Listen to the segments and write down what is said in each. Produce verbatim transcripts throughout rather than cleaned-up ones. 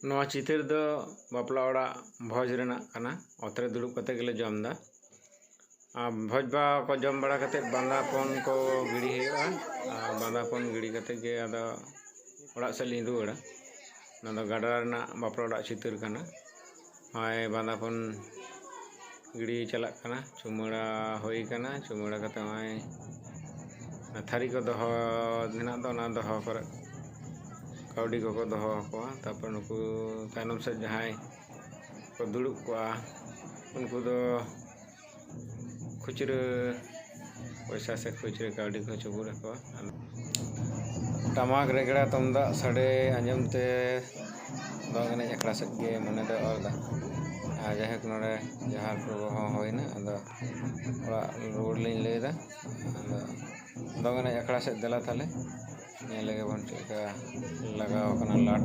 ᱱᱚᱣᱟ ᱪᱤᱛᱟᱹᱨ ᱫᱚ ᱵᱟᱯᱞᱟ ᱚᱲᱟᱜ ᱵᱷᱚᱡᱽ ᱨᱮᱱᱟᱜ ᱠᱟᱱᱟ᱾ ᱚᱛᱨᱮ ᱫᱩᱲᱩᱵ ᱠᱟᱛᱮ ᱜᱮᱞᱮ ᱡᱚᱢ ᱮᱫᱟ᱾ ᱟᱨ ᱵᱷᱚᱡᱽ ᱵᱟ ᱠᱚ ᱡᱚᱢ ᱵᱟᱲᱟ ᱠᱟᱛᱮ ᱵᱟᱸᱫᱟᱯᱚᱱ ᱠᱚ ᱜᱤᱰᱤ ᱦᱩᱭᱩᱜᱼᱟ᱾ ᱟᱨ ᱵᱟᱸᱫᱟᱯᱚᱱ ᱜᱤᱰᱤ ᱠᱟᱛᱮ ᱜᱮ ᱟᱫᱚ ᱚᱲᱟᱜ ᱥᱮᱫ ᱞᱤᱧ ᱨᱩᱣᱟᱹᱲᱟ᱾ ᱱᱚᱣᱟ ᱫᱚ ᱜᱟᱰᱨᱟ ᱨᱮᱱᱟᱜ ᱵᱟᱯᱞᱟ ᱚᱲᱟᱜ ᱪᱤᱛᱟᱹᱨ ᱠᱟᱱᱟ᱾ ᱱᱚᱜᱼᱚᱭ ᱵᱟᱸᱫᱟᱯᱚᱱ ᱜᱤᱰᱤ ᱪᱟᱞᱟᱜ ᱠᱟᱱᱟ᱾ ᱪᱩᱢᱟᱹᱲᱟ ᱦᱩᱭ ᱠᱟᱱᱟ᱾ ᱪᱩᱢᱟᱹᱲᱟ ᱠᱟᱛᱮ ᱱᱚᱜᱼᱚᱭ ᱚᱱᱟ ᱛᱷᱟᱹᱨᱤ ᱠᱚ ᱫᱚᱦᱚ ᱢᱮᱱᱟᱜ ᱫᱚ, ᱚᱱᱟ ᱫᱚᱦᱚ ᱠᱚᱨᱮ ᱠᱟᱹᱣᱰᱤ ᱠᱚᱠᱚ ᱫᱚᱦᱚ ᱟᱠᱚᱣᱟ᱾ ᱛᱟᱨᱯᱚᱨ ᱱᱩᱠᱩ ᱛᱟᱭᱱᱚᱢ ᱥᱮᱫ ᱡᱟᱦᱟᱸᱭ ᱠᱚ ᱫᱩᱲᱩᱵ ᱠᱚᱜᱼᱟ, ᱩᱱᱠᱩ ᱫᱚ ᱠᱷᱩᱪᱨᱟᱹ ᱯᱚᱭᱥᱟ ᱥᱮ ᱠᱷᱩᱪᱨᱟᱹ ᱠᱟᱹᱣᱰᱤ ᱠᱚ ᱪᱩᱯᱩᱫ ᱟᱠᱚᱣᱟ᱾ ᱴᱟᱢᱟᱠ ᱨᱮᱜᱽᱲᱟ ᱛᱩᱢᱫᱟᱜ ᱥᱟᱰᱮ ᱟᱸᱡᱚᱢ ᱛᱮ ᱫᱚᱝ ᱮᱱᱮᱡ ᱟᱠᱷᱲᱟ ᱥᱮᱫ ᱜᱮ ᱢᱚᱱᱮ ᱫᱚ ᱚᱨ ᱮᱫᱟ᱾ ᱟᱨ ᱡᱟᱭᱦᱳᱠ, ᱱᱚᱰᱮ ᱡᱟᱦᱟᱸ ᱠᱚ ᱦᱚᱸ ᱦᱩᱭᱱᱟ, ᱟᱫᱚ ᱚᱲᱟᱜ ᱨᱩᱣᱟᱹᱲ ᱞᱤᱧ ᱞᱟᱹᱭ ᱮᱫᱟ᱾ ᱟᱫᱚ ᱫᱚᱝ ᱮᱱᱮᱡ ᱟᱠᱷᱲᱟ ᱥᱮᱫ ᱫᱮᱞᱟ ᱛᱟᱦᱞᱮ, ᱧᱮᱞ ᱞᱮᱜᱮ ᱵᱚᱱ ᱪᱮᱫ ᱞᱮᱠᱟ ᱞᱟᱜᱟᱣ ᱠᱟᱱᱟ ᱞᱟᱴ᱾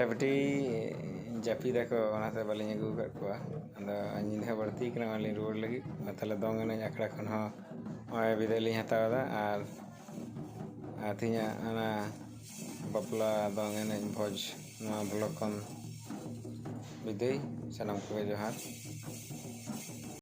ᱵᱤᱴᱤ ᱡᱟᱹᱯᱤᱫᱟᱠᱚ, ᱚᱱᱟᱛᱮ ᱵᱟᱹᱞᱤᱧ ᱟᱹᱜᱩ ᱟᱠᱟᱫ ᱠᱚᱣᱟ᱾ ᱟᱫᱚ ᱧᱤᱫᱟᱹ ᱦᱚᱸ ᱵᱟᱹᱲᱛᱤ ᱠᱟᱱᱟ, ᱚᱱᱟᱞᱤᱧ ᱨᱩᱣᱟᱹᱲ ᱞᱟᱹᱜᱤᱫ᱾ ᱢᱟ ᱛᱟᱦᱞᱮ ᱫᱚᱝ ᱮᱱᱮᱡ ᱟᱠᱷᱲᱟ ᱠᱷᱚᱱ ᱦᱚᱸ ᱱᱚᱜᱼᱚᱭ ᱵᱤᱫᱟᱹᱭ ᱞᱤᱧ ᱦᱟᱛᱟᱣ ᱮᱫᱟ᱾ ᱟᱨ ᱟᱨ ᱛᱮᱦᱮᱧᱟᱜ ᱚᱱᱟ ᱵᱟᱯᱞᱟ ᱫᱚᱝ ᱮᱱᱮᱡ ᱵᱷᱚᱡᱽ, ᱱᱚᱣᱟ ᱵᱷᱞᱚᱜ ᱠᱷᱚᱱ ᱵᱤᱫᱟᱹᱭ᱾ ᱥᱟᱱᱟᱢ ᱠᱚᱜᱮ ᱡᱚᱦᱟᱨ᱾